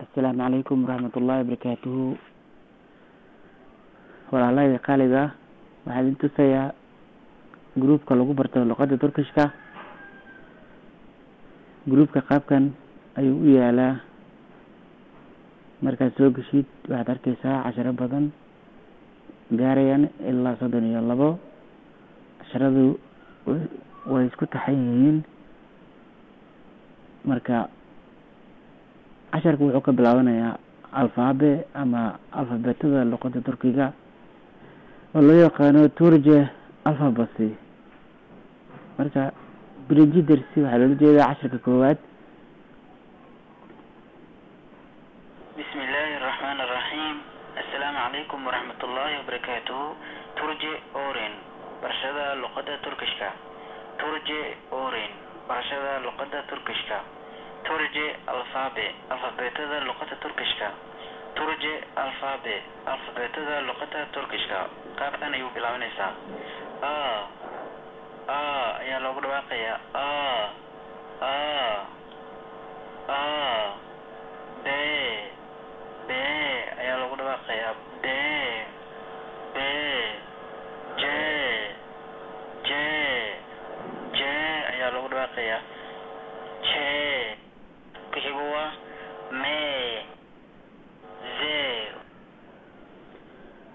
Asalaamu calaykum waraxmatullaahi wabarakaatuhu. Walaalahayda qaaliga ah, waxaa idin tusayaa groupka lagu barto luqadda Turkishka. Groupka qaabkan ayuu u yaalaa. Markaad soo geshid, waxaad arkeysaa casharo badan gaarayaan ilaa 32. Casharadu way isku taxan yihiin. Marka casharka wuxuu ka bilaabanayaa alfaabe ama alfabeetada luqadda Turkiga oo loo yaqaano Türkçe Alfabesi. Marka birinci dersi waxaa loola jeedaa casharka koowaad. بسم الله الرحمن الرحيم، السلام عليكم ورحمة الله وبركاته. Türkçe öğren, barashada luqadda Turkishka. Türkçe öğren, barashada luqadda Turkishka. Türkçe alfabe, alfabeetada luqadda Turkishka. Türkçe alfabe, alfabeetada luqadda Turkishka qaabkan ayuu bilaabanaysaa. A, A ayaa loogu dhawaaqayaa. A, A, A. B, B ayaa loogu dhawaaqayaa. B, B. J, J, J ayaa loogu dhawaaqayaa. J ku xigo waa M, Z.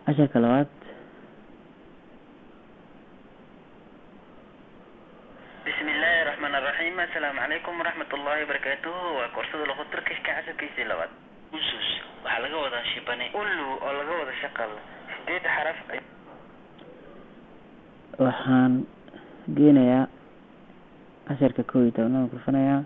Casharka labaad. بسم الله الرحمن الرحيم، السلام عليكم ورحمة الله وبركاته. Waa koorsada luqada Turkishka, casharkiisii labaad. Usus waxaa laga wadaa shibane, ulu oo laga wada shaqal, sideed xaraf. Waxaan geenayaa casharka 11aad, ku dhufanayaa.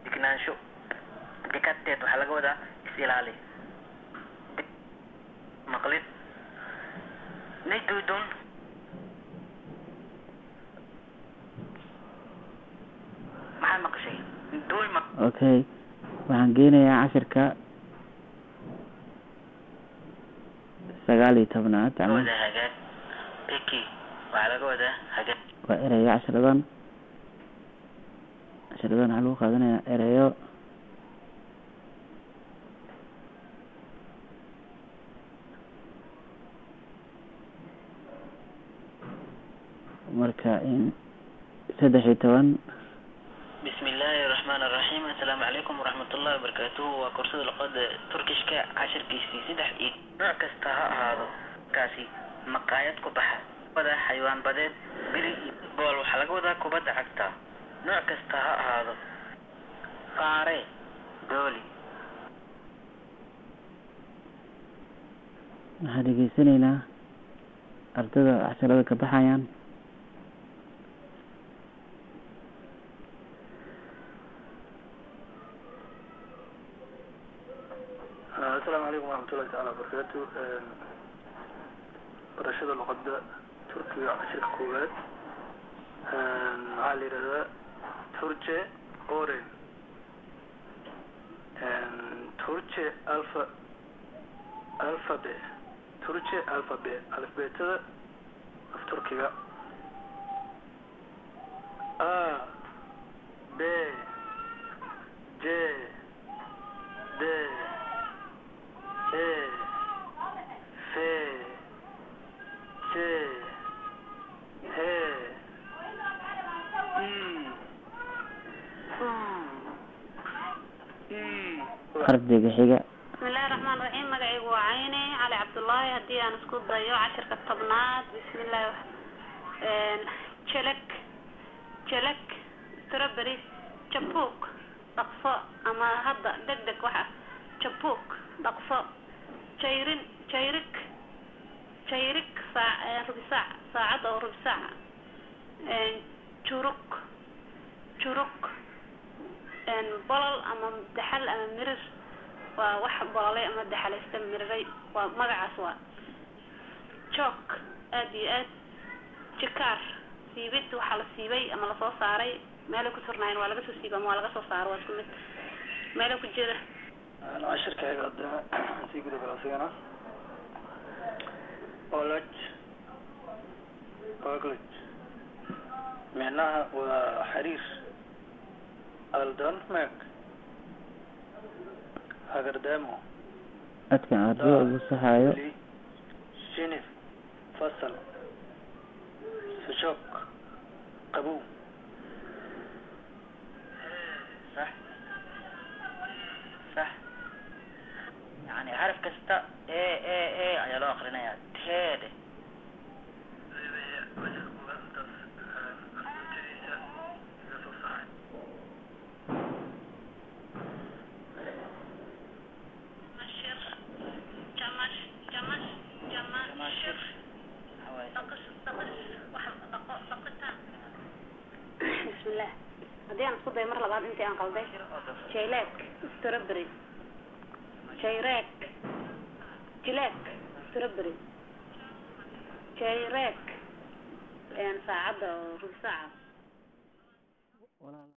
Degnaansho. Dikkat et waxaa laga wadaa is ilaali. Maqlid. Ne duydun? Maxaad maqashay? Duyma. Okay, waxaan geenayaa casharka 19aad ama wada hagaag. Peki waxaa laga wadaa hagaag. Waa ereyo. Casharadan waxaa lagu qaadanayaa ereyo. Marka in 13. بسم الله الرحمن الرحيم، السلام عليكم ورحمة الله وبركاته. Waa koorsada luqada Turkishka, casharkiisii saddex iyo. Nooc kasta ha ahaado kaasi maqaayad ku baxa wada xayawaan badeed bili bool waxaa laga wadaa kubadda cagta. Nooc kasta ha ahaado. Fare, dooli. Waxaan dhegeysanaynaa ardada casharada ka baxayaan. Asalaamu calaykum waraxmatullahi taala wabarakaatu. Barashada luqadda Turkiga, cashirka koowaad, waxaa la yidhahdaa Türkçe öğren, Türkçe alfabe, Türkçe alfabe, alfabeetada af Turkiga. A, B, J, D, E, F, G, H, I, U, I. Ardayga xiga. Bismillahi raxmaan raxiim. Magacaygu waa Cayne Cali Cabdullaahi. Haddii aan isku dayo casharka 10aad, bismillahi. Çilek, çilek, strawberry. Çabuk, dhaqso ama hadda deg deg waxa. Çabuk, dhaqso. Jayrin, çeyrek, çeyrek saac, rubi saac, saacad oo rubi saac. Çürük, çürük, bolol ama daxal ama mirir, waa wax bololay ama daxalaysta, miriray, waa magacaas. Waa çok, aad iyo aad. Jikaar, siibid waxaa la siibay ama lasoo saaray meelay ku surnaayeen, waa laga soo siibay ama waa laga soo saaro, waa isku mid meelay ku jira. Cashirka xiga hadda aan sii guda galo asigana. Olaj, Oglaj. Micnaha waa xiriir. Aldanmek, hagardaamo. Codkan ardayda ugu saxaayo. Li, shinif, fasal, sujok, qabow. Sax sax. Yani xaraf kasta e e e ayaa loo akrinayaa teede. Mashir, jamash, jamash, jamashir. Waxaa waaye Dhaqis, dhaqis, wax dhaqo, dhaqitaan. Bismillah. Haddii aan isku dayo mar labaad intii aan qalday. Jaylek, strawberry. Jayrek, jilek, strawberry. Jayrek, saacadda oo rubsaaca. Walaal.